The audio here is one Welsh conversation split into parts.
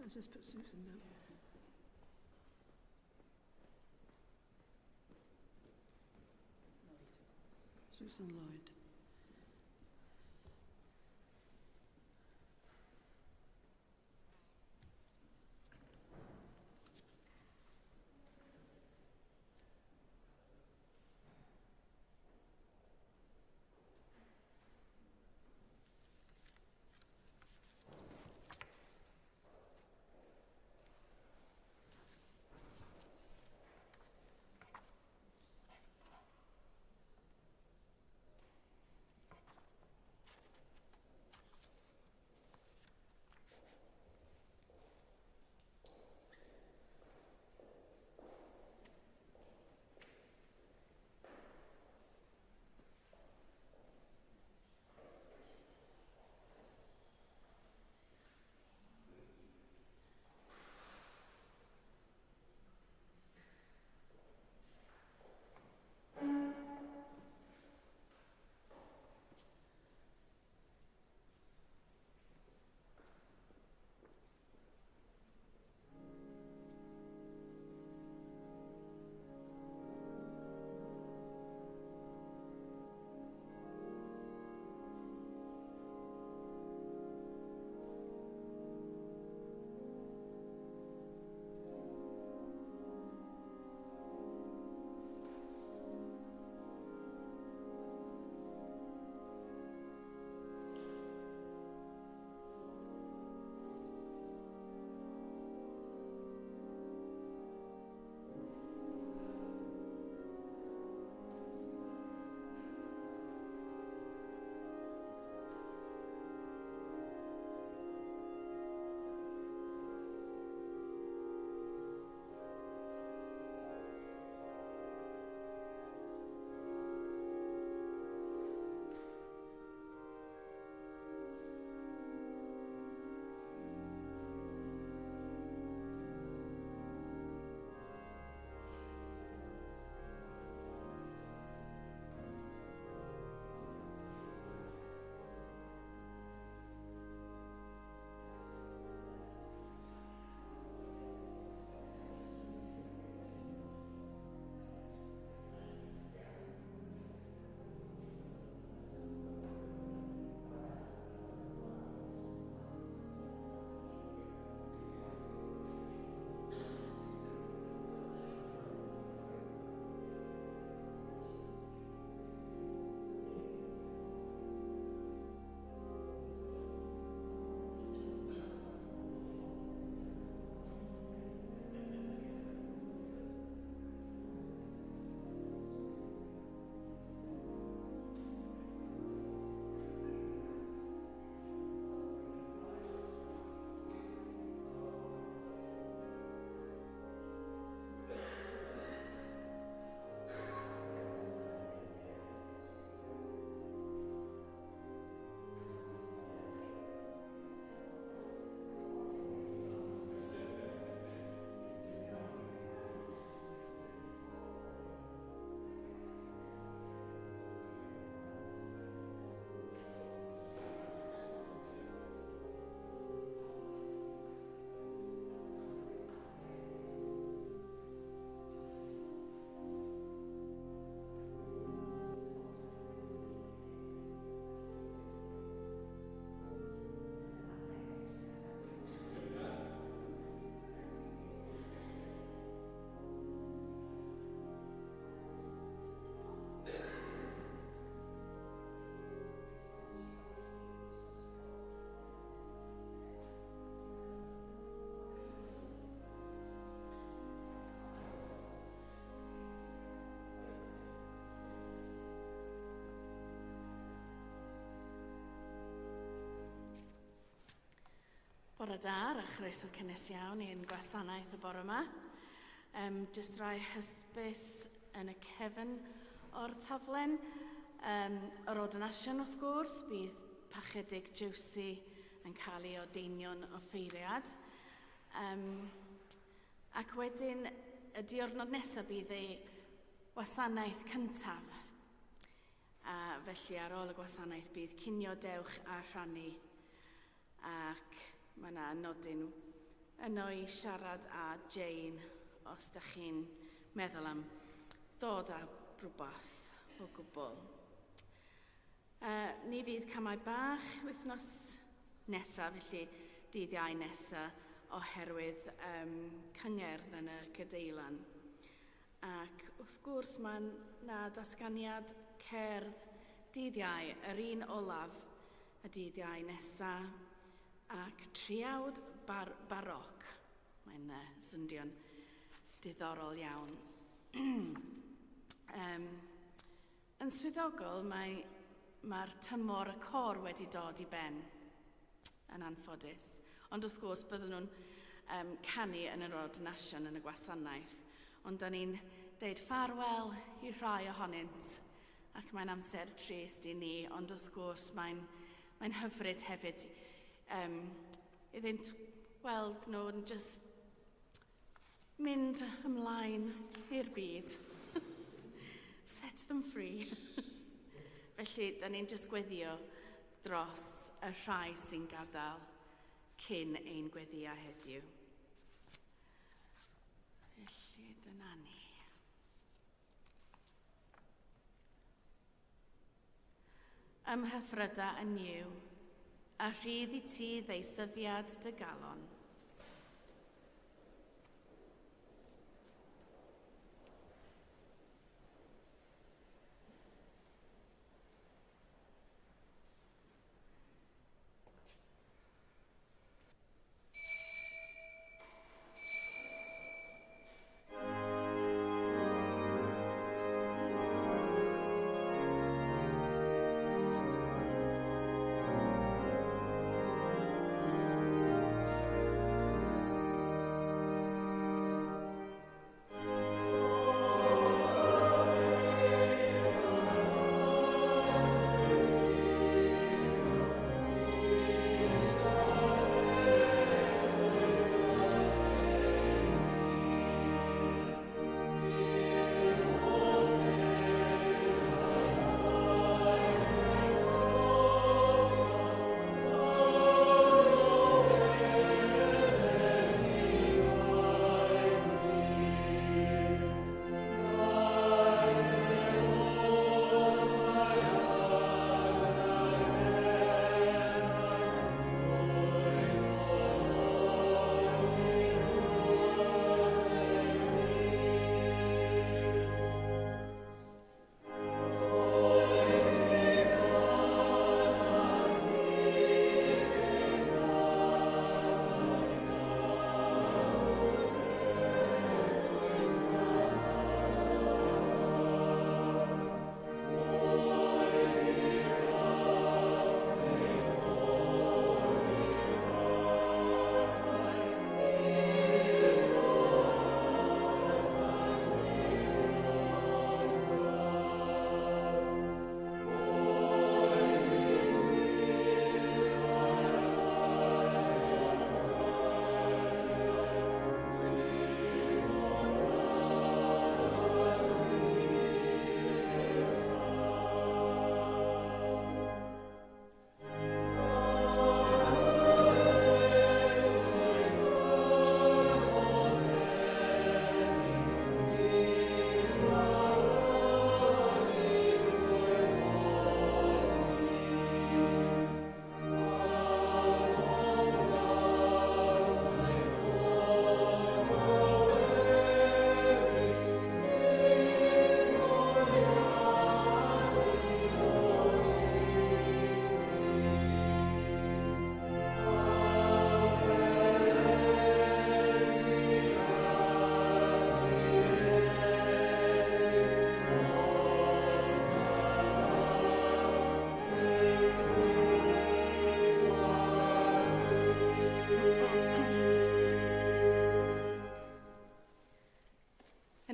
Let's just put Susan down. Lloyd. Susan Lloyd. Bore da, a chroeso cynnes iawn i'n gwasanaeth y bore yma. Um, jyst rai hysbys yn y cefn o'r taflen. Um, yr ordination wrth gwrs, bydd Parchedig Josie yn cael ei ordeinio'n offeiriad. Um, ac wedyn, y diwrnod nesaf bydd ei wasanaeth cyntaf. A felly ar ôl y gwasanaeth bydd cinio dewch a rhannu ac mae yna nodyn yno i siarad â Jane os da chi'n meddwl am ddod â rhywbeth o gwbl. Ni fydd camau bach wythnos nesaf, felly dydd Iau nesaf, oherwydd um, cyngerdd yn y Cadeilan. Ac wrth gwrs mae 'na datganiad cerdd dydd Iau, yr un olaf y dydd Iau nesa, ac triawd bar baroc. Mae'n uh, swndio'n diddorol iawn. um, yn swyddogol, mae, mae'r tymor y cor wedi dod i ben, yn anffodus. Ond wrth gwrs, byddwn nhw'n um, canu yn yr ordination yn y gwasanaeth. Ond da ni'n deud ffarwel i rhai ohonynt, ac mae'n amser trist i ni, ond wrth gwrs mae'n mae hyfryd hefyd um, iddynt weld nhw'n just mynd ymlaen i'r byd. Set them free. Felly, da ni'n just gweddio dros y rhai sy'n gadael cyn ein gweddia heddiw. Felly, dyna ni. Ymhyfryda yn Nuw, a rhydd i ti ddeisyfiad dy galon.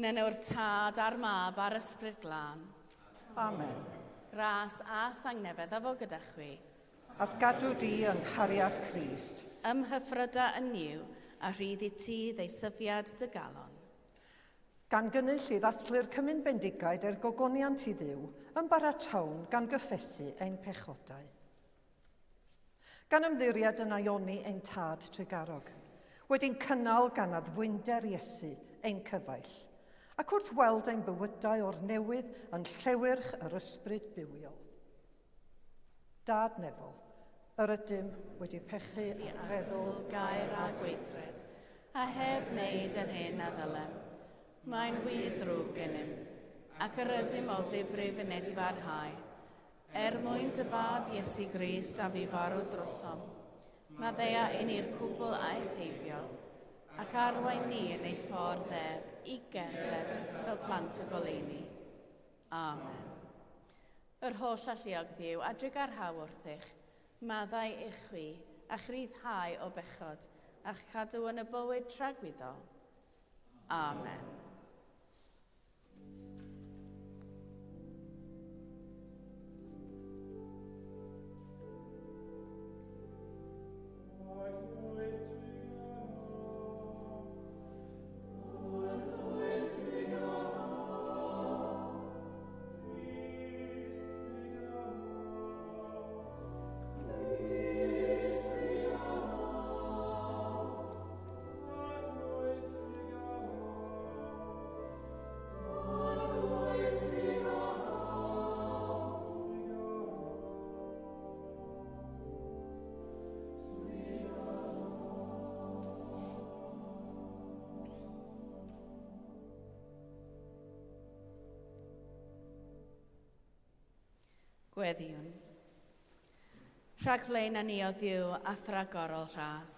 Yn enw'r Tad a'r Mab a'r Ysbryd Glân. Amen. Gras a thangnefedd a fo gyda chwi. A'th gadw di yng nghariad Crist. Ymhyfryda yn Nuw, a rhydd i ti ddeisyfiad dy galon. Gan gynnull i ddathlu'r cymun bendigaid er gogoniant i Dduw, ymbaratown gan gyffesu ein pechodau. Gan ymddiried yn aioni ein Tad trugarog. Wedi'n cynnal gan addfwynder Iesu, ein cyfaill, ac wrth weld ein bywydau o'r newydd yn llewyrch yr ysbryd bywiol. Dad nefol, yr ydym wedi pechu ar feddwl, gair a gweithred, a heb wneud yr hyn a ddylem. Mae'n wir ddrwg gennym, ac yr ydym o ddifrif yn edifarhau. Er mwyn dy fab Iesu Grist a fu farw drosom, maddea i ni'r cwbl aeth heibio, ac arwain ni yn ei ffordd ef i gerdded fel plant y goleuni. Amen. Yr holl alluog Dduw a drugarhau wrthych, maddau i chwi, a'ch rhyddhau o bechod, a'ch cadw yn y bywyd tragwyddol. Amen. Gweddïwn. Rhagflaen â ni o Dduw a thragorol rhas,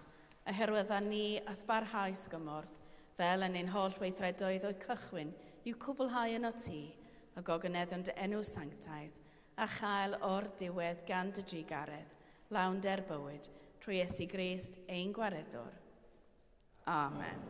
oherwydd â ni a'th barhaus gymorth, fel yn ein holl weithredoedd o'u cychwyn i'w cwblhau yno ti, y gogoneddwn dy enw sanctaidd, a chael o'r diwedd gan dy drugaredd, lawnder bywyd, trwy Iesu Grist ein Gwaredwr. Amen.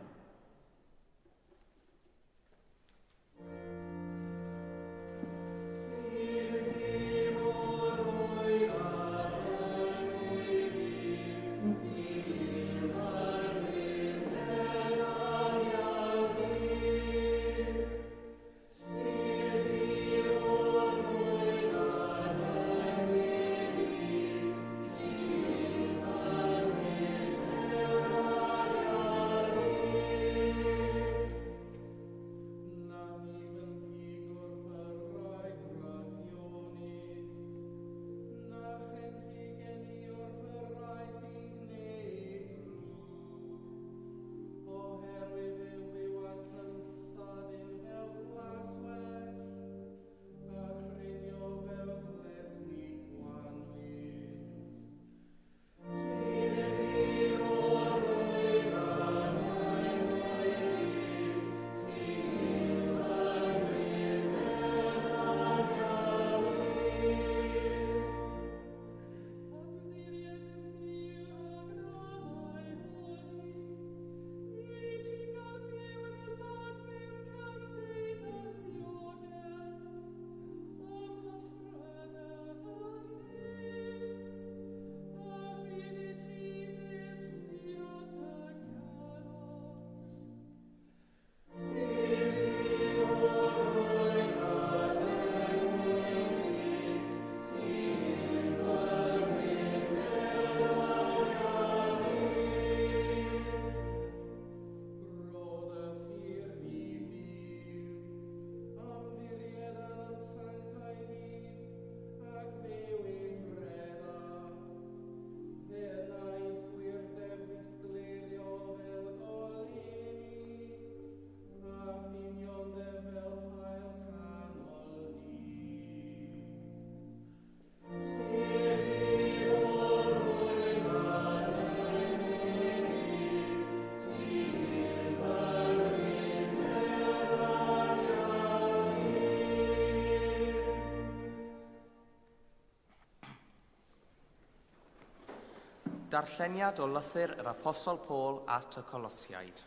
Darlleniad o lythyr yr Apostol Paul at y Colosiaid.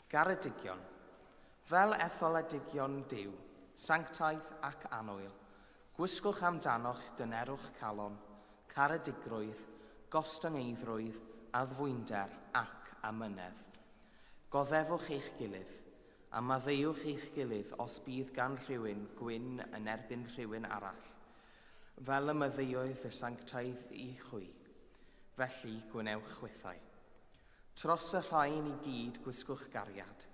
Garedigion, fel etholedigion Duw, sanctaidd ac annwyl, gwisgwch amdanoch dynerwch calon, caredigrwydd, gostyngeiddrwydd, addfwynder ac amynedd. Goddefwch eich gilydd, a maddeuwch eich gilydd os bydd gan rhywun gwyn yn erbyn rhywun arall, fel y maddeuoedd y sanctaidd i chwi, felly gwnewch chwithau. Tros y rhain i gyd gwisgwch gariad,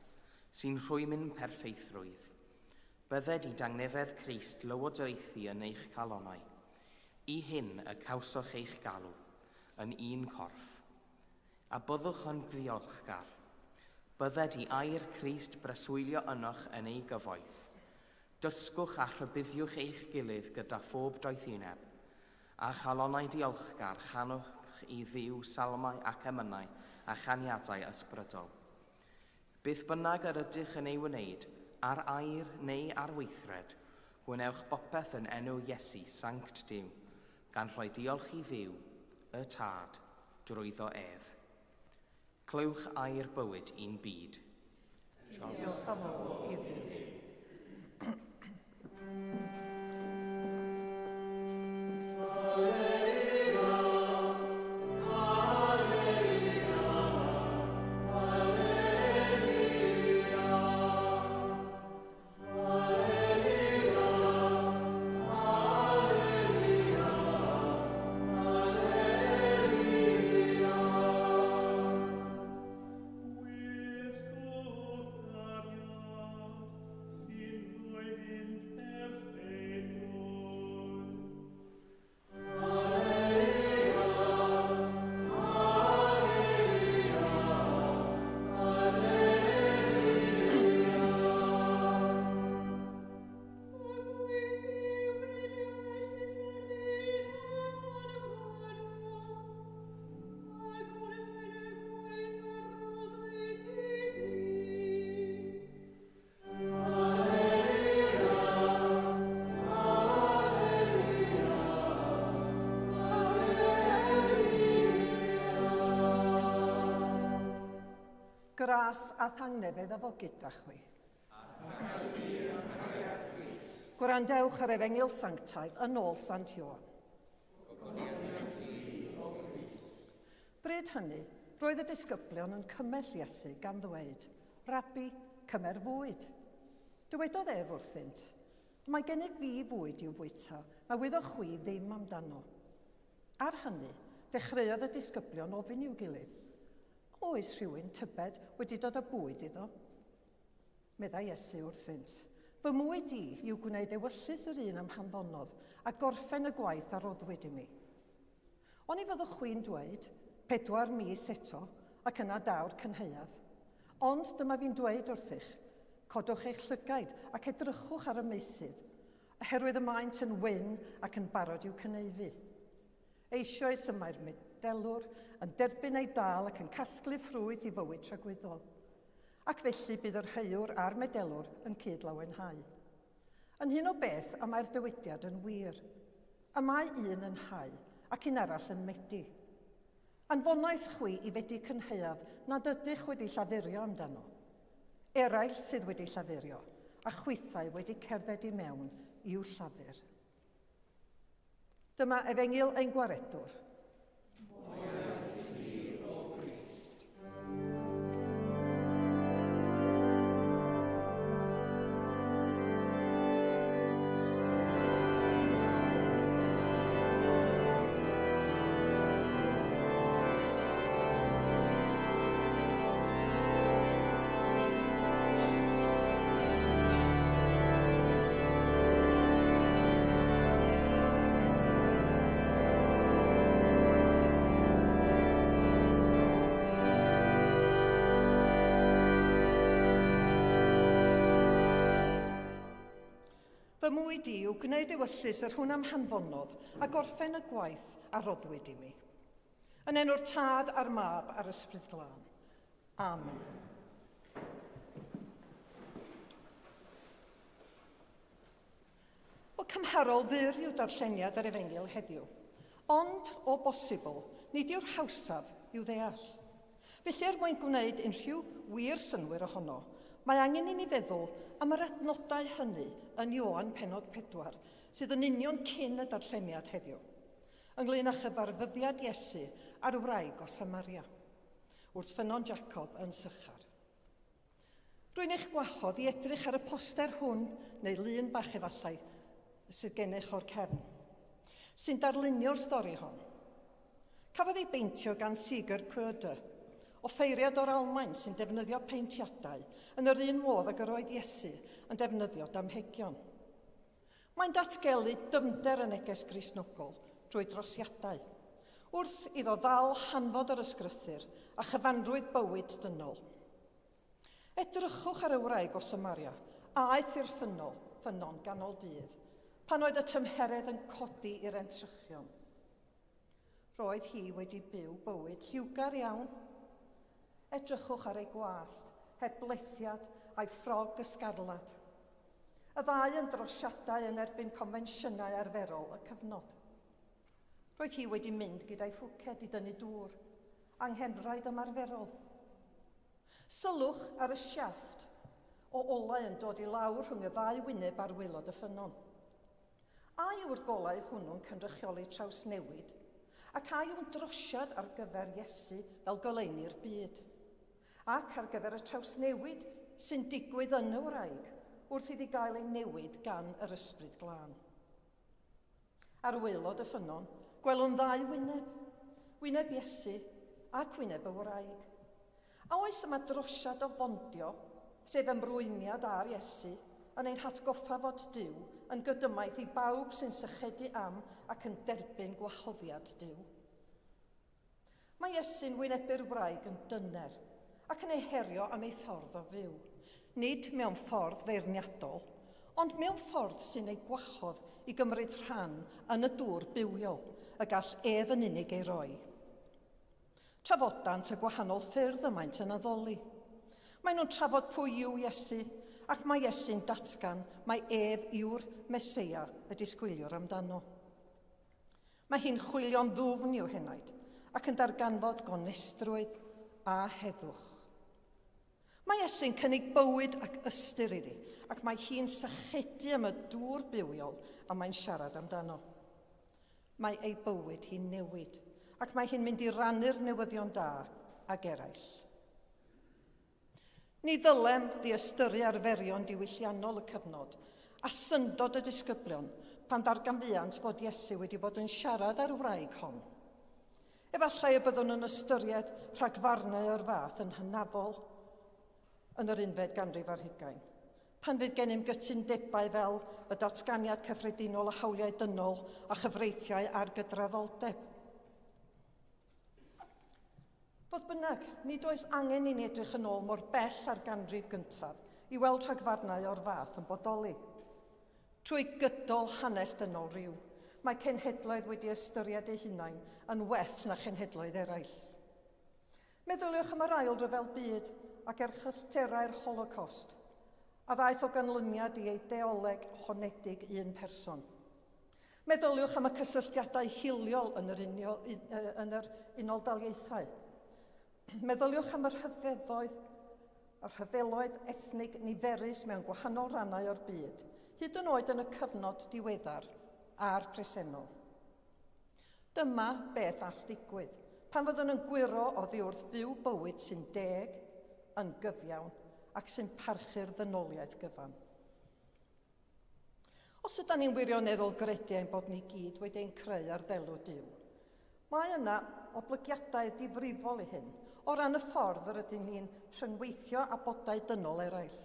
sy'n rhwymyn perffeithrwydd. Bydded i dangnefedd Crist lywodraethu yn eich calonnau. I hyn y cawsoch eich galw, yn un corff. A byddwch yn ddiolchgar. Bydded i air Crist breswylio ynoch yn ei gyfoeth. Dysgwch a rhybuddiwch eich gilydd gyda phob doethineb. A chalonnau diolchgar, chanwch i Dduw salmau ac emynau a chaniadau ysbrydol. Beth bynnag yr ydych yn ei wneud, ar air neu ar weithred, gwnewch bopeth yn enw Iesu, Sanct Duw, gan rhoi diolch i Dduw, y Tad, drwyddo ef. Clywch air bywyd i'n byd. Diolch am ôl i Dduw. Gras a thangnefedd a fo gyda chwi. Gwrandewch ar Efengyl Sanctaidd yn ôl Sant Ioan. Bryd hynny, roedd y disgyblion yn cymell Iesu gan ddweud, Rabi, cymer fwyd. Dywedodd ef wrthynt, Mae gennyf fi fwyd i'w fwyta na wyddoch chwi ddim amdano. Ar hynny, dechreuodd y disgyblion ofyn i'w gilydd, Oes rhywun, tybed, wedi dod â bwyd iddo? Meddai Iesu wrthynt, Fy mwyd i yw gwneud ewyllys yr un a'm hanfonodd, a gorffen y gwaith a roddwyd i mi. Oni fyddwch chwi'n dweud, 'Pedwar mis eto, ac yna daw'r cynhaeaf'? Ond dyma fi'n dweud wrthych, codwch eich llygaid ac edrychwch ar y meysydd, oherwydd y maent yn wyn ac yn barod i'w cynaeafu. Eisoes y mae'r medelwr yn derbyn ei dâl ac yn casglu ffrwyth i fywyd tragwyddol. Ac felly bydd yr heuwr a'r medelwr yn cyd-lawenhau. Yn hyn o beth y mae'r dywediad yn wir. Y mae un yn hau, ac un arall yn medi. Anfonais chwi i fedi cynhaeaf nad ydych wedi llafurio amdano. Eraill sydd wedi llafurio, a chwithau wedi cerdded i mewn i'w llafur. Dyma efengyl ein Gwaredwr. Fy mwyd i yw gwneud ewyllys yr hwn am hanfonodd a gorffen y gwaith a roddwyd i mi. Yn enw'r Tad a'r Mab a'r Ysbryd Glân. Amen. Wel, cymharol fyr yw darlleniad yr Efengyl heddiw, ond, o bosibl, nid yw'r hawsaf i'w ddeall. Felly, er mwyn gwneud unrhyw wir synnwyr ohono, mae angen i ni feddwl am yr adnodau hynny yn Ioan pennod 4, sydd yn union cyn y darlleniad heddiw, ynglŷn â chyfarfyddiad Iesu a'r wraig o Samaria, wrth ffynnon Jacob yn Sychar. Rwy'n eich gwahodd i edrych ar y poster hwn, neu lun bach efallai, sydd gennych o'r cefn, sy'n darlunio'r stori hon. Cafodd ei beintio gan Seeger Koerde. offeiriad o'r Almaen sy'n defnyddio peintiadau yn yr un modd ag yr oedd Iesu yn defnyddio damhegion. Mae'n datgelu dyfnder y neges Gristnogol drwy drosiadau, wrth iddo ddal hanfod yr Ysgrythur a chyfanrwydd bywyd dynol. Edrychwch ar y wraig o Samaria a aeth i'r ffynnol, ffynnon ganol dydd, pan oedd y tymheredd yn codi i'r entrychion. Roedd hi wedi byw bywyd lliwgar iawn. Edrychwch ar ei gwallt, heb blethiad, a'i ffrog ysgarlad. Y ddau yn drosiadau yn erbyn confensiynau arferol y cyfnod. Roedd hi wedi mynd gyda'i fwced i dynnu dŵr, anghenraid ymarferol. Sylwch ar y siafft o olau yn dod i lawr rhwng y ddau wyneb ar waelod y ffynnon. A yw'r golau hwnnw'n cynrychioli trawsnewid, ac a yw'n drosiad ar gyfer Iesu fel goleuni'r byd, ac ar gyfer y trawsnewid sy'n digwydd yn y wraig wrth iddi gael ei newid gan yr Ysbryd Glân? Ar waelod y ffynnon, gwelwn ddau wyneb, wyneb Iesu ac wyneb y wraig. A oes yma drosiad o fondio, sef ymrwymiad â'r Iesu, yn ein hatgoffa fod Duw yn gydymaith i bawb sy'n sychedu am ac yn derbyn gwahoddiad Duw? Mae Iesu'n wynebu'r wraig yn dyner ac yn ei herio am ei ffordd o fyw, nid mewn ffordd feirniadol, ond mewn ffordd sy'n ei gwahodd i gymryd rhan yn y dŵr bywiol y gall ef yn unig ei roi. Trafodant y gwahanol ffyrdd y maent yn addoli. Maen nhw'n trafod pwy yw Iesu, ac mae Iesu'n datgan mai ef yw'r Meseia y disgwyliwr amdano. Mae hi'n chwilio'n ddwfn i'w henaid ac yn darganfod gonestrwydd a heddwch. Mae Iesu'n cynnig bywyd ac ystyr iddi, ac mae hi'n sychedu am y dŵr bywiol a mae'n siarad amdano. Mae ei bywyd hi'n newid, ac mae hi'n mynd i rannu'r newyddion da ag eraill. Ni ddylem ddiystyru arferion diwylliannol y cyfnod a syndod y disgyblion pan ddarganfuant fod Iesu wedi bod yn siarad â'r wraig hon. Efallai y byddwn yn ystyried rhagfarnau o'r fath yn hynafol yn yr unfed ganrif ar hugain, pan fydd gennym gytundebau fel y Datganiad Cyffredinol o Hawliau Dynol a chyfreithiau ar gydraddoldeb. Fodd bynnag, nid oes angen i ni edrych yn ôl mor bell â'r ganrif gyntaf i weld rhagfarnau o'r fath yn bodoli. Trwy gydol hanes dynol rhyw, mae cenhedloedd wedi ystyried eu hunain yn well na chenhedloedd eraill. Meddyliwch am yr Ail Ryfel Byd ac erchyllterau'r Holocost, a ddaeth o ganlyniad i eideoleg honedig un person. Meddyliwch am y cysylltiadau hiliol yn yr, unio, yn yr Unol Daliaethau. Meddyliwch am y rhyfeddoedd, y rhyfeloedd ethnig niferus mewn gwahanol rannau o'r byd, hyd yn oed yn y cyfnod diweddar a'r presennol. Dyma beth all ddigwydd pan fyddwn yn gwyro oddi wrth fyw bywyd sy'n deg, yn gyfiawn ac sy'n parchu'r ddynoliaeth gyfan. Os ydan ni'n wirioneddol gredu ein bod ni gyd wedi ein creu ar ddelw Duw, mae yna oblygiadau difrifol i hyn o ran y ffordd yr ydyn ni'n rhyngweithio â bodau dynol eraill.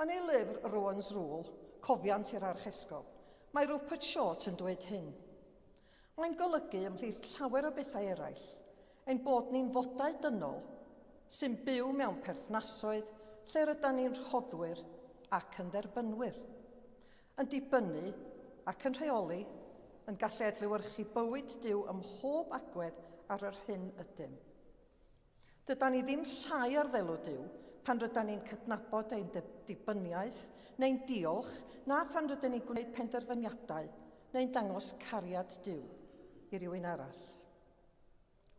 Yn ei lyfr Rowan's Rule, Cofiant i'r Archesgob, mae Rupert Short yn dweud hyn. Mae'n golygu, ymhlith llawer o bethau eraill, ein bod ni'n fodau dynol sy'n byw mewn perthnasoedd lle rydan ni'n rhoddwyr ac yn dderbynwyr, yn dibynnu ac yn rheoli, yn gallu adlewyrchu bywyd Duw ym mhob agwedd ar yr hyn ydym. Dydan ni ddim llai ar ddelw Duw pan rydan ni'n cydnabod ein dibyniaeth neu'n diolch na phan rydyn ni'n gwneud penderfyniadau neu'n dangos cariad Duw i rywun arall.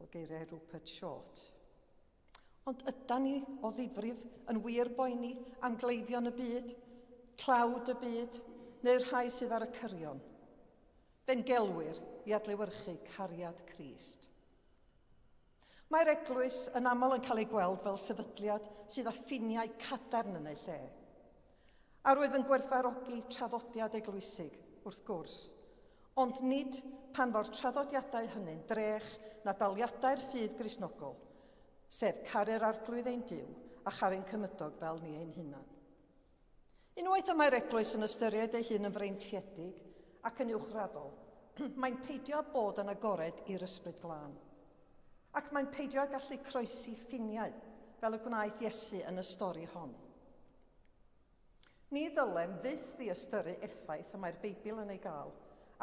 O geiriau Rupert Short. Ond ydan ni o ddifrif yn wir boeni am gleifion y byd, tlawd y byd, neu'r rhai sydd ar y cyrion? Fe'n gelwir i adlewyrchu cariad Crist. Mae'r eglwys yn aml yn cael ei gweld fel sefydliad sydd â ffiniau cadarn yn ei lle. A rwyf yn gwerthfawrogi traddodiad eglwysig, wrth gwrs, ond nid pan fo'r traddodiadau hynny'n drech na daliadau'r ffydd Gristnogol. sef caru'r Arglwydd ein Duw a charu'n cymydog fel ni ein hunan. Unwaith y mae'r eglwys yn ystyried ei hun yn freintiedig ac yn uwchraddol, mae'n peidio â bod yn agored i'r Ysbryd Glân. Ac mae'n peidio â gallu croesi ffiniau, fel y gwnaeth Iesu yn y stori hon. Ni ddylem fyth ddiystyru effaith y mae'r Beibl yn ei gael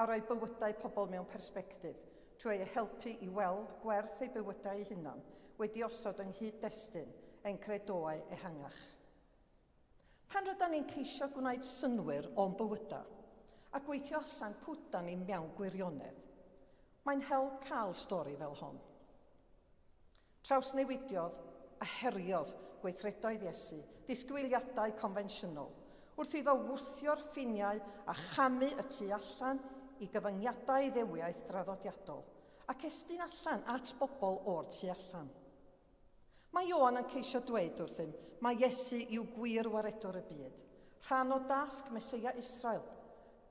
ar roi bywydau pobl mewn persbectif trwy eu helpu i weld gwerth eu bywydau eu hunan wedi osod yng nghyd-destun ein credoau ehangach. Pan rydan ni'n ceisio gwneud synnwyr o'n bywydau a gweithio allan pwdan ni mewn gwirionedd, mae'n help cael stori fel hon. Trawsnewidiodd a heriodd gweithredoedd Iesu ddisgwyliadau confensiynol, wrth iddo wthio'r ffiniau a chamu y tu allan i gyfyngiadau Iddewiaeth draddodiadol, ac estyn allan at bobl o'r tu allan. Mae Ioan yn ceisio dweud wrthym mai Iesu yw gwir waredwr y byd, rhan o dasg Meseia Israel,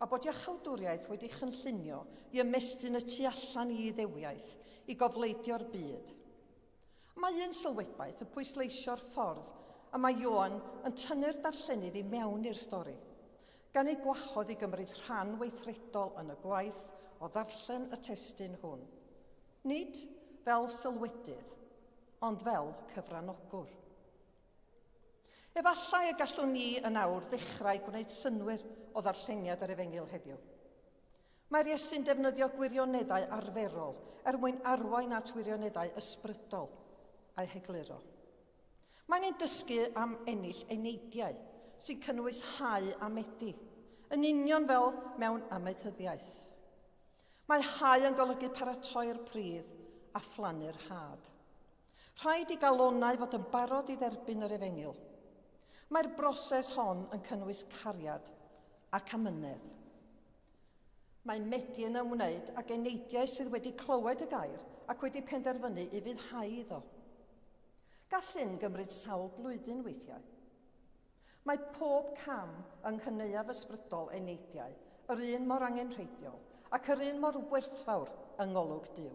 a bod iachawdwriaeth wedi chynllunio i ymestyn y tu allan i Iddewiaeth, i gofleidio'r byd. Mae un sylwebaeth yn pwysleisio'r ffordd y mae Ioan yn tynnu'r darllenydd i mewn i'r stori, gan ei gwahodd i gymryd rhan weithredol yn y gwaith o ddarllen y testun hwn, nid fel sylwedydd, ond fel cyfranogwr. Efallai y gallwn ni yn awr ddechrau gwneud synnwyr o ddarlleniad yr Efengyl heddiw. Mae'r Iesu'n defnyddio gwirioneddau arferol er mwyn arwain at wirioneddau ysbrydol a'u hegluro. Mae'n ein dysgu am ennill eneidiau, sy'n cynnwys hau a medi, yn union fel mewn amaethyddiaeth. Mae hau yn golygu paratoi'r pridd a phlannu'r had. Rhaid i galonnau fod yn barod i dderbyn yr efengyl. Mae'r broses hon yn cynnwys cariad ac amynedd. Mae medi yn ymwneud ag eneidiau sydd wedi clywed y gair ac wedi penderfynu i fuddhau iddo. Gall hyn gymryd sawl blwyddyn weithiau. Mae pob cam yng nghynaeaf ysbrydol eneidiau yr un mor angenrheidiol ac yr un mor werthfawr yng ngolwg Duw.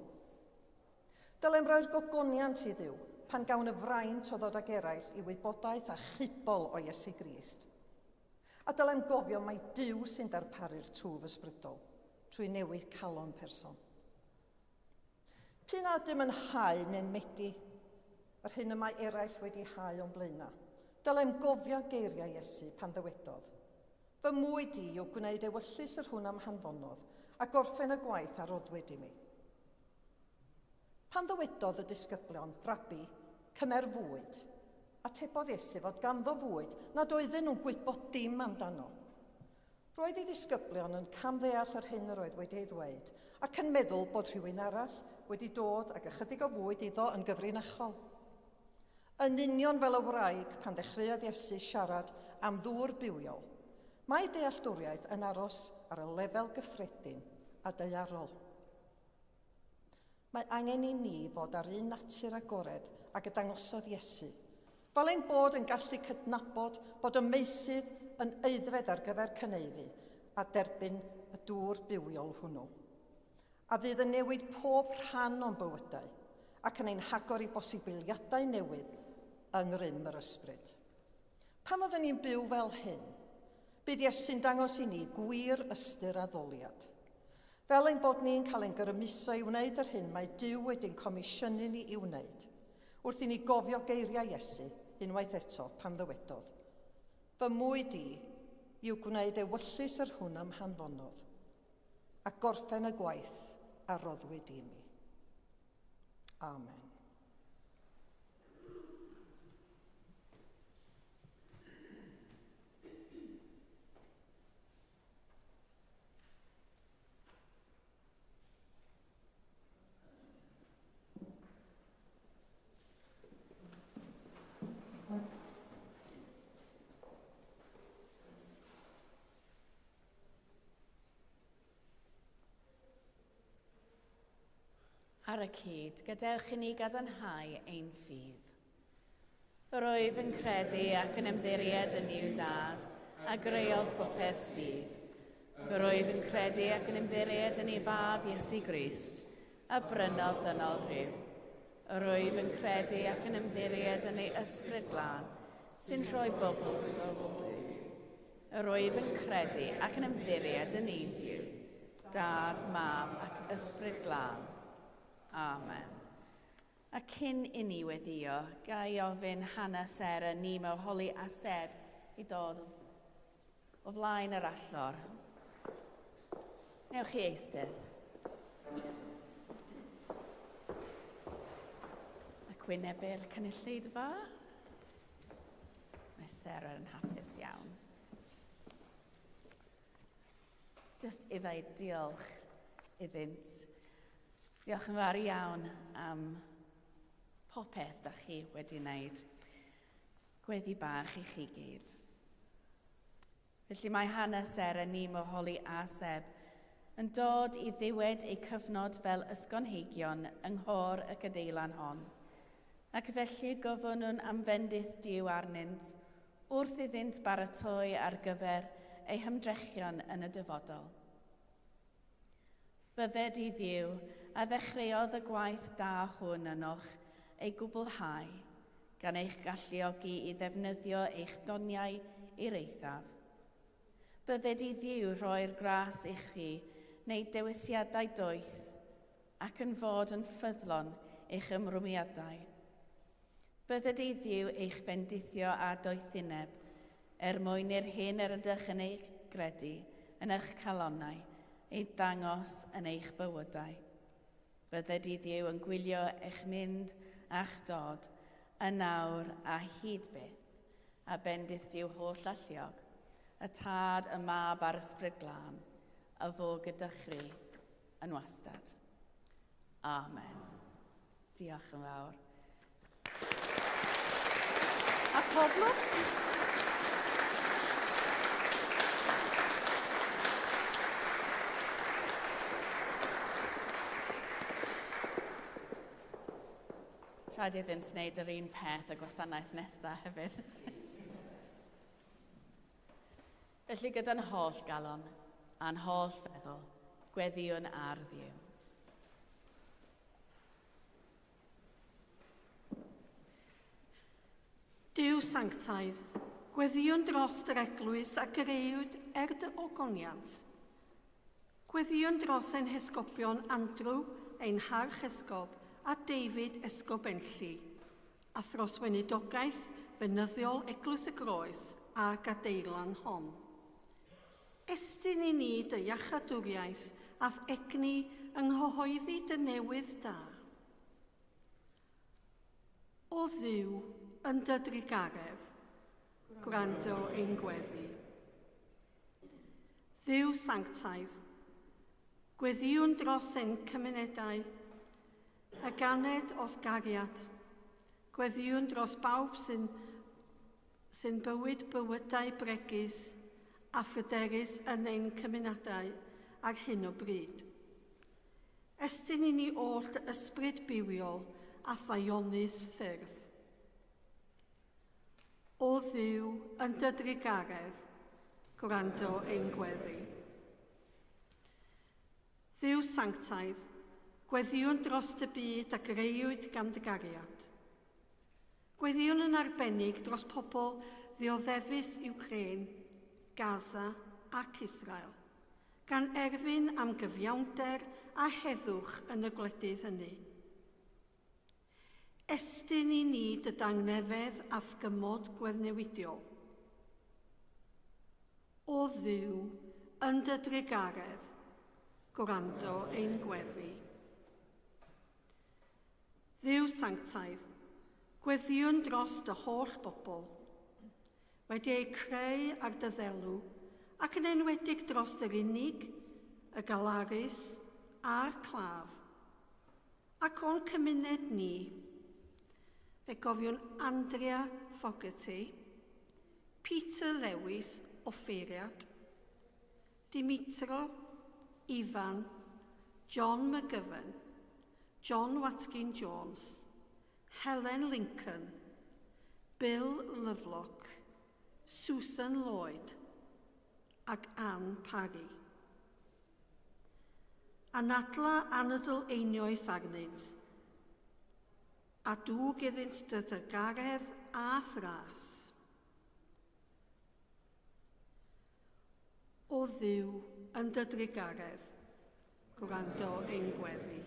Dylem roi'r gogoniant i Dduw pan gawn y fraint o ddod ag eraill i wybodaeth achubol o Iesu Grist. A dylem gofio mai Duw sy'n darparu'r twf ysbrydol trwy newid calon person. P'un a ydym yn hau neu'n medi yr hyn y mae eraill wedi hau o'n blaenau, dylem gofio geiriau Iesu pan ddywedodd, Fy mwyd i yw gwneud ewyllys yr hwn a'm hanfonodd, a gorffen y gwaith a roddwyd i mi. Pan ddywedodd y disgyblion, Rabbi, cymer fwyd, atebodd Iesu fod ganddo fwyd nad oedden nhw'n gwybod dim amdano. Roedd ei ddisgyblion yn camddeall yr hyn yr oedd wedi ei ddweud ac yn meddwl bod rhywun arall wedi dod ag ychydig o fwyd iddo yn gyfrinachol. Yn union fel y wraig pan ddechreuodd Iesu siarad am ddŵr bywiol, mae dealltwriaeth yn aros ar y lefel gyffredin a daearol. Mae angen i ni fod â'r un natur agored ag y dangosodd Iesu, fel ein bod yn gallu cydnabod bod y meysydd yn aeddfed ar gyfer cynaeafu a derbyn y dŵr bywiol hwnnw, a fydd yn newid pob rhan o'n bywydau ac yn ein hagor i bosibiliadau newydd yng ngrym yr Ysbryd. Pan fyddwn ni'n byw fel hyn, bydd Iesu'n dangos i ni gwir ystyr addoliad. Fel ein bod ni'n cael ein grymuso i wneud yr hyn mae Duw wedi'n comisiynu ni i'w wneud, wrth i ni gofio geiriau Iesu unwaith eto pan ddywedodd, Fy mwyd i yw gwneud ewyllys yr hwn a'm hanfonodd, a gorffen y gwaith a roddwyd i mi. Amen. Ar y cyd, gadewch i ni gadarnhau ein ffydd. Yr wyf yn credu ac yn ymddiried yn Nuw Dad, a greodd bopeth sydd. Yr wyf yn credu ac yn ymddiried yn ei Fab Iesu Grist, a brynodd ddynol rhyw. Yr wyf yn credu ac yn ymddiried yn ei ysbryd glân, sy'n rhoi bobl bobl byw. Yr wyf yn credu ac yn ymddiried yn un Duw, Dad, Mab ac Ysbryd Glân. Amen. A cyn inni weddio, ga i ofyn Hannah, Sarah, Nemo, Holly a Seb i dod o flaen yr allor. Newch chi eistedd. Ac wynebu'r cynulleidfa. Mae Sarah yn hapus iawn. Just i ddweud diolch iddynt. Diolch yn fawr iawn am popeth da chi wedi wneud. Gweddi bach i chi gyd. Felly mae Hannah, Sarah, Nemo, Holly a Seb yn dod i ddiwedd eu cyfnod fel ysgonheigion yng nghôr y gadeilan hon. Ac felly gofynnwn am fendith Duw arnynt wrth iddynt baratoi ar gyfer eu hymdrechion yn y dyfodol. Bydded i Dduw, a ddechreuodd y gwaith da hwn ynoch, ei gwblhau, gan eich galluogi i ddefnyddio eich doniau i'r eithaf. Bydded i Dduw rhoi'r gras i chi wneud dewisiadau doeth ac yn fod yn ffyddlon i'ch ymrwymiadau. Bydded i Dduw eich bendithio â doethineb, er mwyn i'r hyn yr ydych yn ei gredu yn eich calonnau ei ddangos yn eich bywydau. Bydded i Dduw yn gwylio eich mynd a'ch dod, yn awr a hyd byth, a bendith Duw holl alluog, y Tad, y Mab a'r Ysbryd Glân, a fo gyda chwi yn wastad. Amen. Diolch yn fawr. A pob lwc! Rhaid iddynt wneud yr un peth y gwasanaeth nesaf hefyd. Felly gyda'n holl galon a'n holl feddwl, gweddïwn ar Dduw. Duw sanctaidd, gweddïwn dros yr eglwys a greuwyd er dy ogoniant. Gweddïwn dros ein hesgobion Andrew, ein harchesgob, a David, esgob Enlli, a thros weinidogaeth fenyddiol Eglwys y Groes a gadeirlan hon. Estyn i ni dy iachadwriaeth a'th egni yng nghyhoeddi dy newydd da. O Dduw, yn dy drugaredd, gwrando ein gweddi. Dduw sanctaidd, gweddïwn dros ein cymunedau, y ganed o'th gariad. Gweddïwn dros bawb sy'n sy'n bywyd bywydau bregus a phryderus yn ein cymunedau ar hyn o bryd. Estyn i ni oll dy ysbryd bywiol a thaionus ffyrdd. O Dduw, yn dy drugaredd, gwrando ein gweddi. Dduw sanctaidd, gweddïwn dros dy byd a greuwyd gan dy gariad. Gweddïwn yn arbennig dros pobl ddioddefus Ukraine, Gaza ac Israel, gan erfyn am gyfiawnder a heddwch yn y gwledydd hynny. Estyn i ni dy dangnefedd a'th gymod gweddnewidiol. O Dduw, yn dy drugaredd, gwrando ein gweddi. Dduw sanctaidd, gweddïwn dros dy holl bobl, wedi eu creu ar dy ddelw, ac yn enwedig dros yr unig, y galarus a'r claf, ac o'n cymuned ni. Fe gofiwn Andrea Fogarty, Peter Lewis, offeiriad, Dimitro, Ifan, John McGovern, John Watkin Jones, Helen Lincoln, Bill Lovelock, Susan Lloyd ac Anne Parry. Anadla anadl einioes arnynt. A dwg iddynt dy ddygaredd a thras. O Dduw, yn dy drugaredd, gwrando ein gweddi.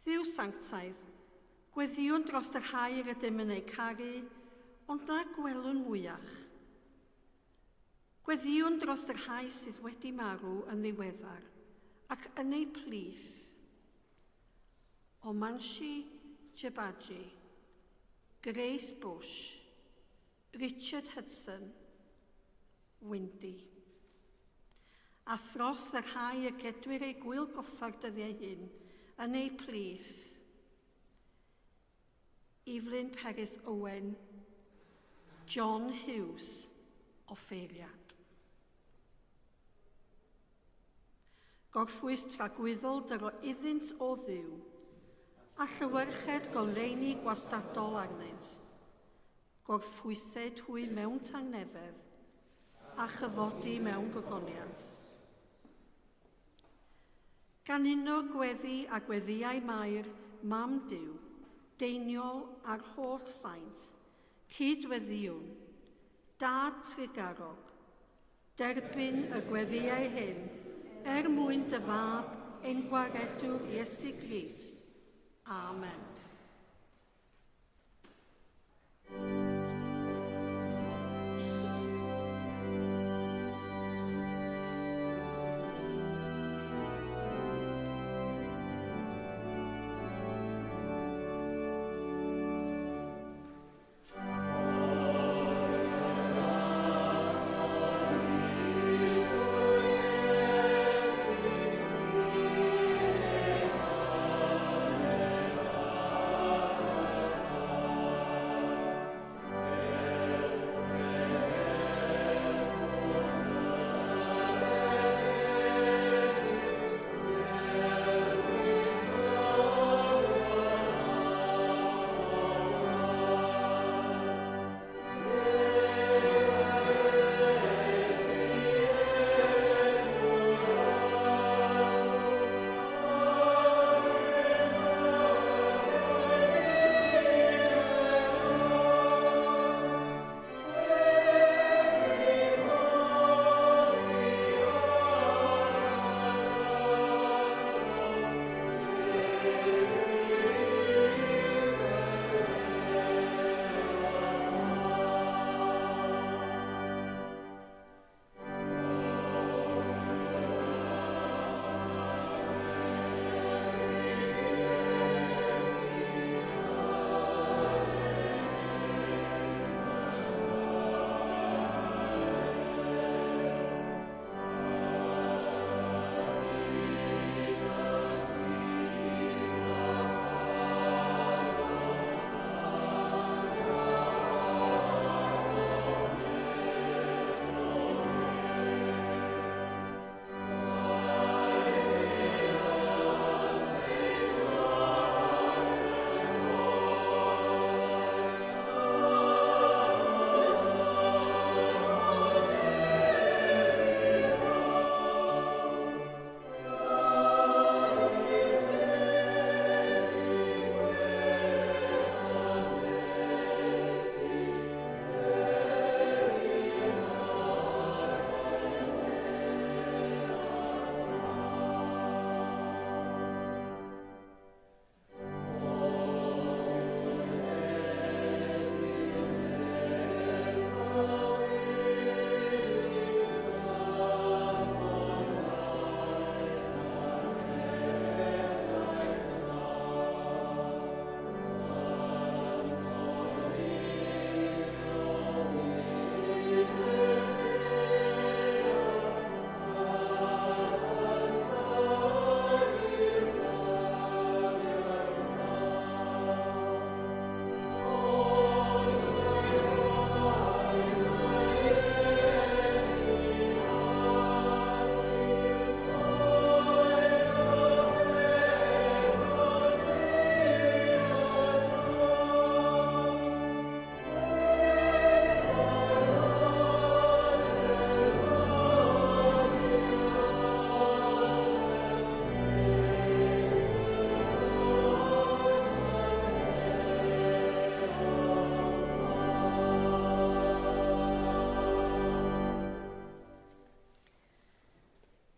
Dduw sanctaidd, gweddïwn dros y rhai yr ydym yn eu caru, ond na gwelwn mwyach. Gweddïwn dros y rhai sydd wedi marw yn ddiweddar ac yn eu plith Omanshi Jebaji, Grace Bush, Richard Hudson, Wendy. A thros y rhai y gedwir eu gwyl goffa'r dyddiau hyn yn eu plith, Evelyn Peris Owen, John Hughes, offeiriad. Gorffwys tragwyddol dyro iddynt o Dduw, a llywerched goleuni gwastadol arnynt. Gorffwysed hwy mewn tangnefedd, a chyfodi mewn gogoniant. Gan uno gweddi a gweddïau Mair, Mam Duw, Deiniol a'r holl saint, cyd-weddïwn, Dad trugarog, Derbyn y gweddïau hyn er mwyn dy Fab ein Gwaredwr Iesu Grist. Amen.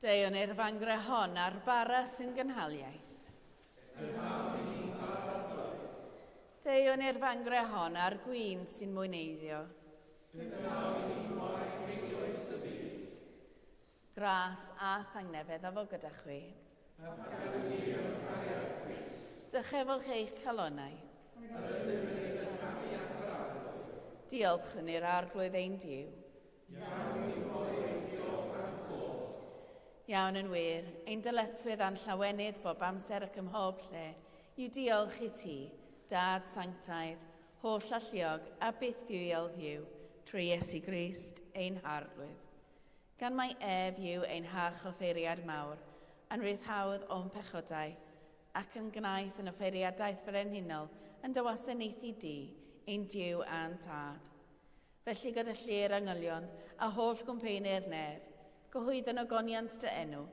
Deuwn i'r fangre hon a'r bara sy'n gynhaliaeth. Deuwn i'r fangre hon a'r gwin sy'n mwyneiddio. Gras a thangnefedd a fo gyda chwi. Dychefwch eich calonnau. Diolchwn i'r Arglwydd ein Duw. Iawn i roi ein diolch a'n clod. Iawn yn wir, ein dyletswydd a'n llawenydd bob amser ac ym mhob lle, yw diolch i ti, Dad sanctaidd, holl alluog a bythfiwiol Dduw, trwy Iesu Grist, ein Harglwydd. Gan mai ef yw ein harchoffeiriad mawr, a'n rhyddhaodd o'n pechodau, ac yn gnaeth yn offeiriadaeth frenhinol yn dy wasanaethu di, ein Duw a'n Tad. Felly gyda llu'r angylion a holl gwmpeini'r nef, cyhoeddwn ogoniant dy enw,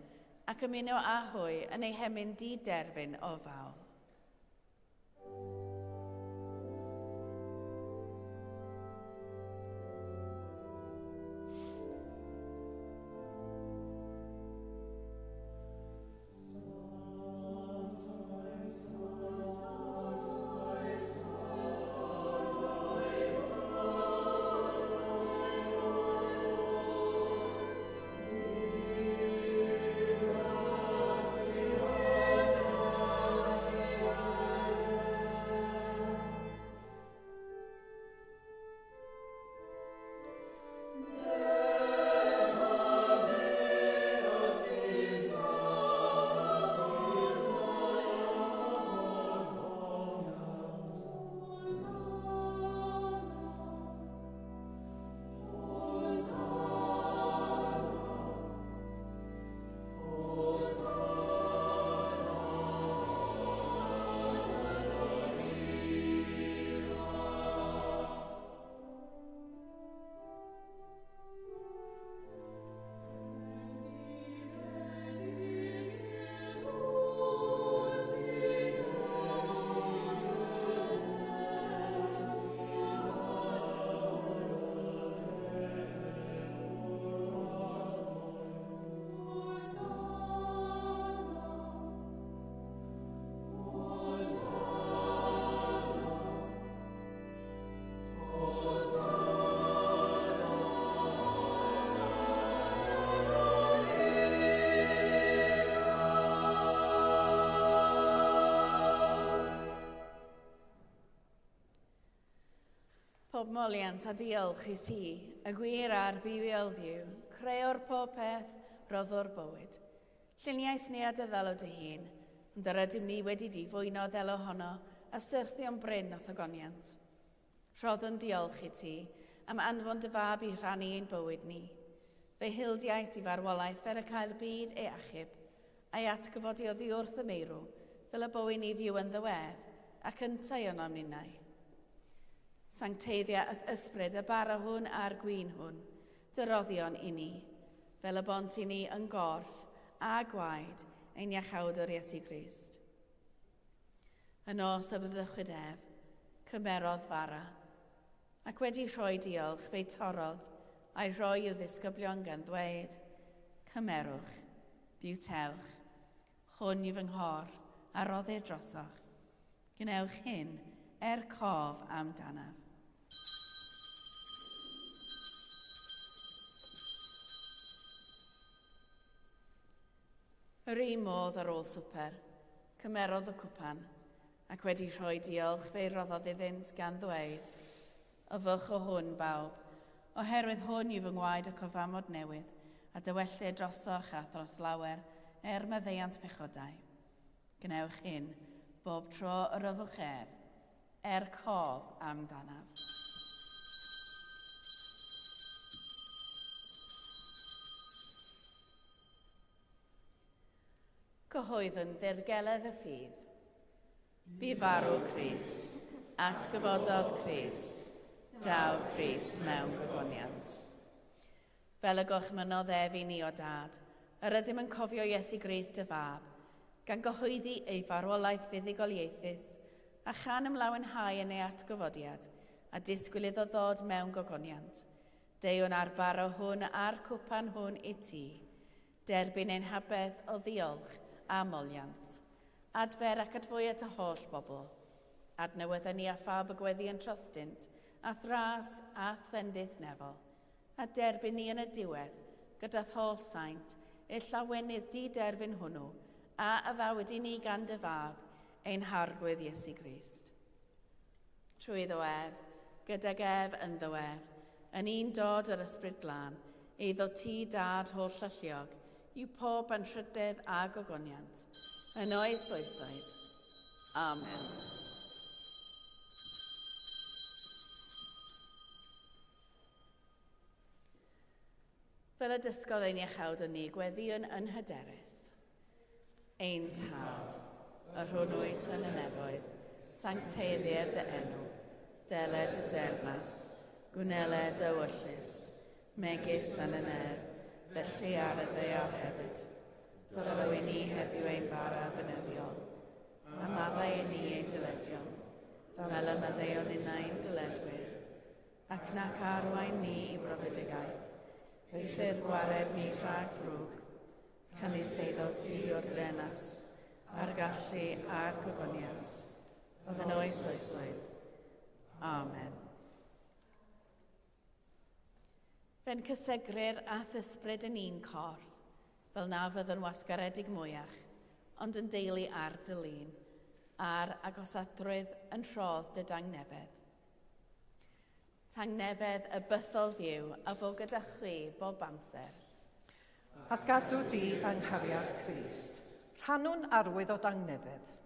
ac ymuno â hwy yn eu hemyn di-derfyn o fawl. Pob moliant a diolch i ti, y gwir a'r bywiol Dduw, creo'r pob peth, roddwr bywyd. Lluniais ni a dy ddelo dy hun, ond yr ydym ni wedi di fwyno ddelo honno a syrthio'n brin o'th ogoniant. Rhoddwn diolch i ti am anfon dy fab i rhannu ein bywyd ni. Fe hildiais i farwolaeth fel y cael y byd ei achub, a'i atgyfodi oddi wrth y meirw, fel y bywyn ni fyw ynddo ef, ac yntau onom ninnau. Sancteiddia a'th ysbryd y bara hwn a'r gwin hwn, dy roddion i ni, fel y bont i ni yn gorff a gwaed ein Iachawdwr Iesu Grist. Y nos y bradychwyd ef, cymerodd fara, ac wedi rhoi diolch fe'i torrodd a'i rhoi i'w ddisgyblion gan ddweud, Cymerwch, bywtewch, hwn yw fy nghorff a roddir drosoch. Gwnewch hyn er cof amdanaf. Yr un modd ar ôl swper, cymerodd y cwpan, ac wedi rhoi diolch fe'i roddodd iddynt gan ddweud, Yfwch o hwn, bawb, oherwydd hwn yw fy ngwaed y cyfamod newydd, a dywellir drosoch a thros lawer er maddeuant pechodau. Gwnewch hyn bob tro yr yfwch ef, er cof amdanaf. Cyhoeddwn ddirgeledd y ffydd. Bu farw Crist, atgyfododd Crist, daw Crist mewn gogoniant. Fel y gorchmynnodd ef i ni o Dad, yr ydym yn cofio Iesu Grist y Fab, gan gyhoeddi ei farwolaeth fuddugoliaethus, a chan ymlawenhau yn ei atgyfodiad, a disgwyl iddo ddod mewn gogoniant. Deuwn â'r bara hwn a'r cwpan hwn i ti. Derbyn ein habedd o ddiolch a moliant. Adfer ac adfwya dy holl bobl. Adnewydda ni a phawb y gweddi yn trostynt, a'th ras a'th fendith nefol. A derbyn ni yn y diwedd, gyda'th holl saint, i'r llawenydd di-derfyn hwnnw, a addawyd i ni gan dy Fab, ein Harglwydd Iesu Grist. Trwy iddo ef, gydag ef, ynddo ef, yn un dod yr Ysbryd Glân, eiddo ti, Dad holl alluog, yw pob anrhydedd a gogoniant, yn oes oesoedd. Amen. Fel y dysgodd ein iachawd o ni, gweddïwn yn hyderus. Ein Tad, yr hwn wyt yn y nefoedd, sancteiddied dy enw, deled dy deyrnas, gwneled dy ewyllys, megis yn y nef, felly ar y ddaear hefyd. Rhoddo i ni heddiw ein bara bynyddiol, a maddau i ni ein dyledion, fel y maddeuon innau ein dyledwyr, ac nac arwain ni i brofedigaeth, eithr gwared ni rhag drwg, Canys eiddo ti yw'r ddenas, a'r gallu a'r gogoniant, yn oes oesoedd. Amen. Fe'n cysegrir a'th ysbryd yn un corff, fel na fyddwn wasgaredig mwyach, ond yn deulu ar dy lun, a'r agosadrwydd yn rhodd dy dangnefedd. Tangnefedd y bythol Dduw a fo gyda chwi bob amser. A'th gadw di yng nghariad Crist. Rhannwn arwydd o dangnefedd. Tangnefedd.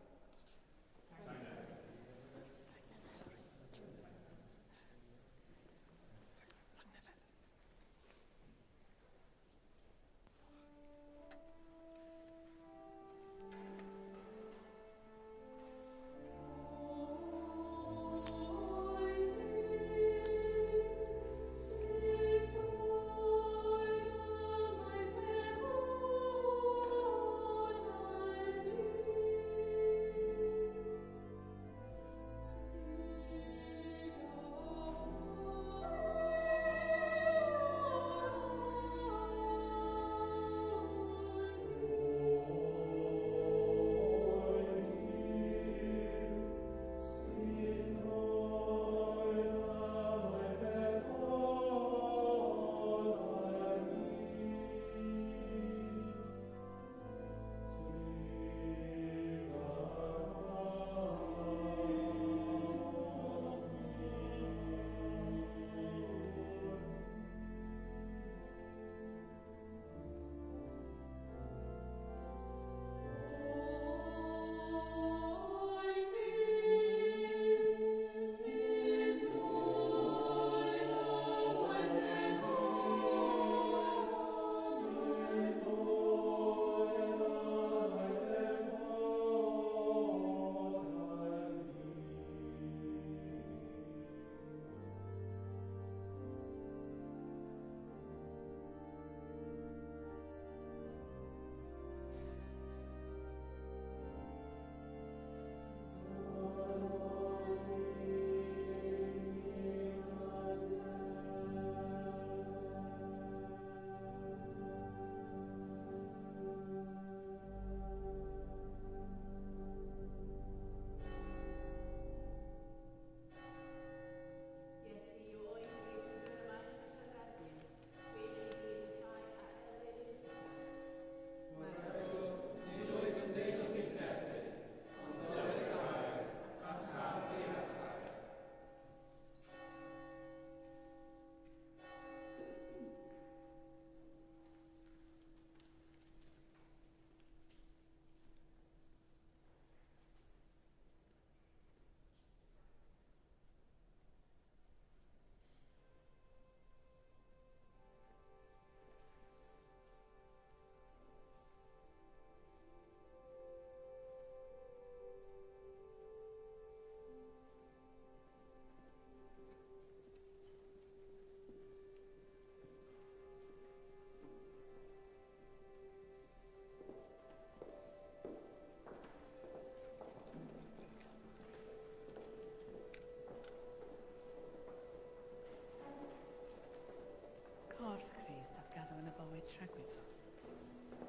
Corff Crist a'th gadw yn y bywyd tragwyddol.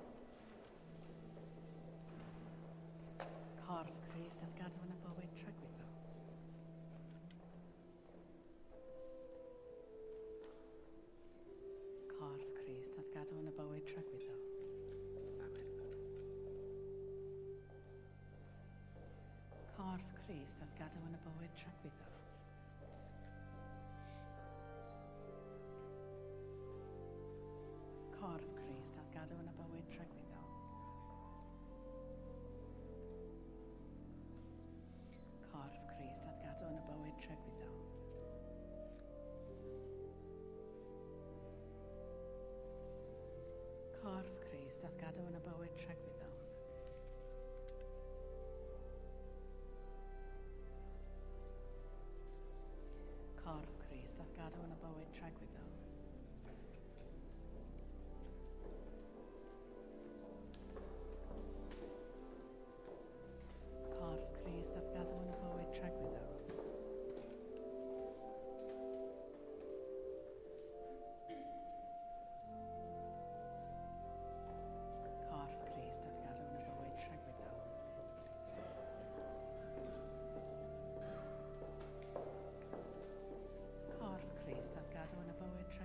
Corff Crist a'th gadw yn y bywyd tragwyddol. Corff Crist a'th gadw yn y bywyd tragwyddol. Amen. Corff Crist a'th gadw yn y bywyd tragwyddol. Corff Crist a'th gadw yn y bywyd tragwyddol. Corff Crist a'th gadw yn y bywyd tragwyddol. Corff Crist a'th gadw yn y bywyd tragwyddol. Corff Crist a'th gadw yn y bywyd tragwyddol. Corff Crist a'th gadw yn y bywyd tragwyddol. Corff Crist a'th gadw yn y bywyd tragwyddol. Corff Crist a'th gadw yn y bywyd tragwyddol.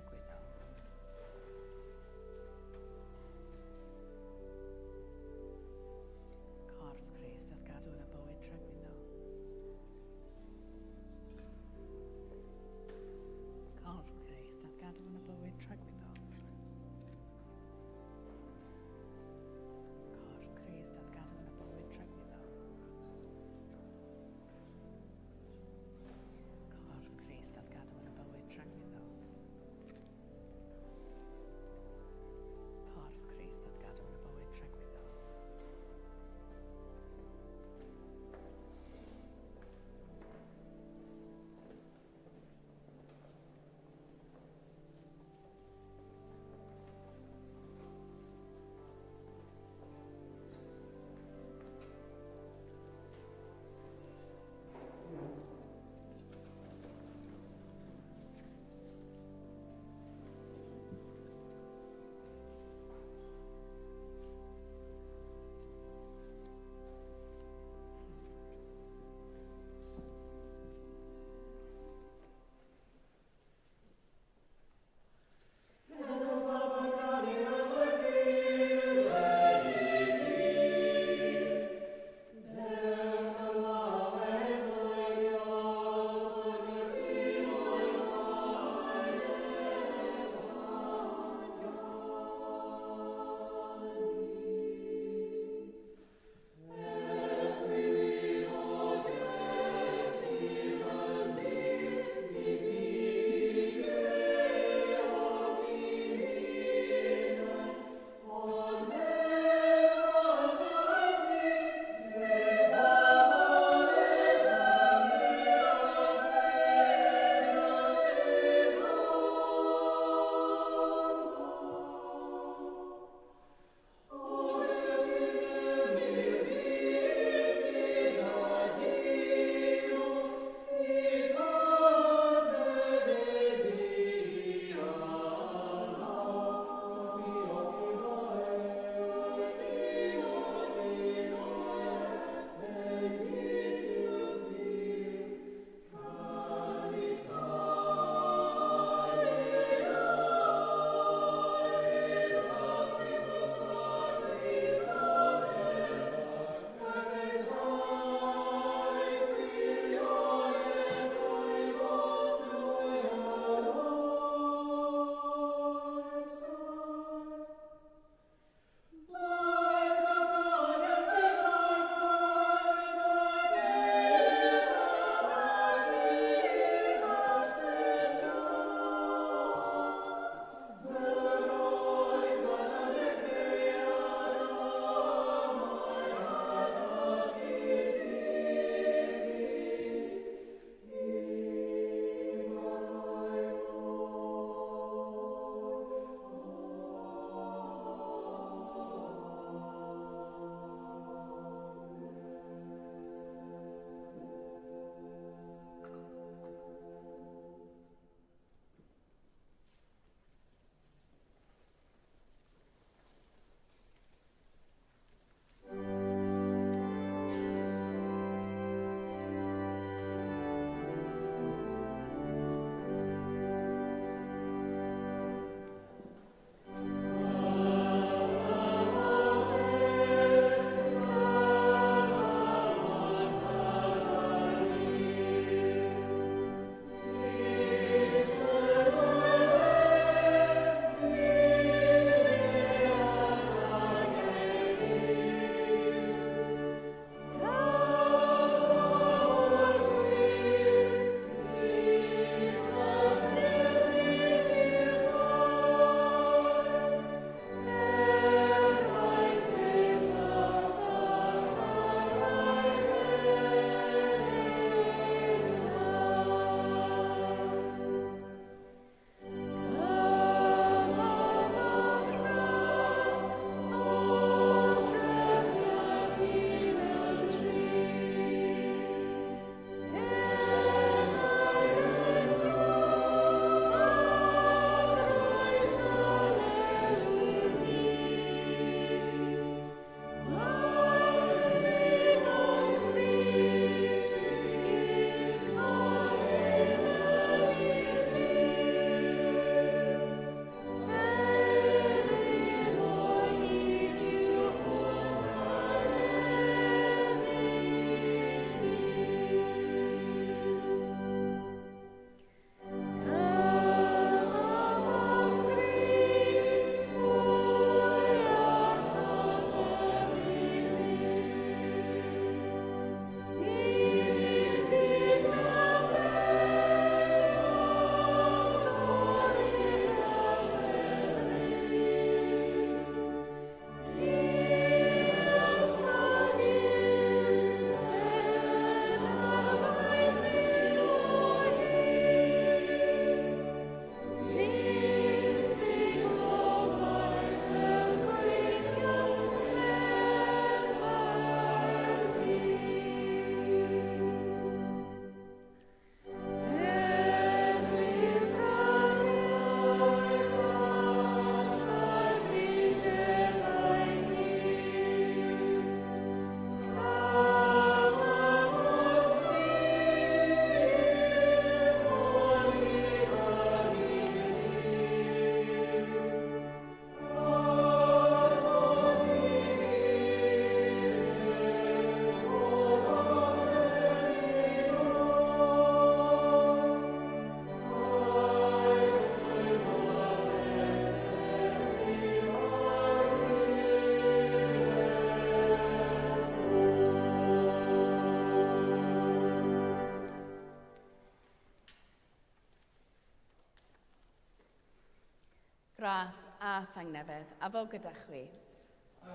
Gras a thangnefedd, a fo gyda chwi.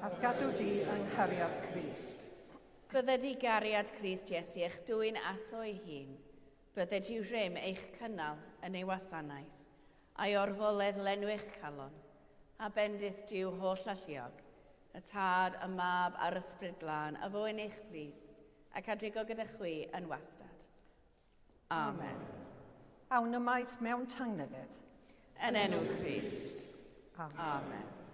A'th gadw di yng nghariad Crist. Bydded i gariad Crist Iesu eich dwyn ato ei hun. Bydded i'w rym eich cynnal yn ei wasanaeth, a'i orfoledd lenwi'ch calon, a bendith Duw holl alluog, y Tad, y Mab a'r Ysbryd Glân, a fo yn eich plith, ac a drigo gyda chwi yn wastad. Amen. Awn ymaith mewn tangnefedd. Yn enw Crist. Amen. Amen.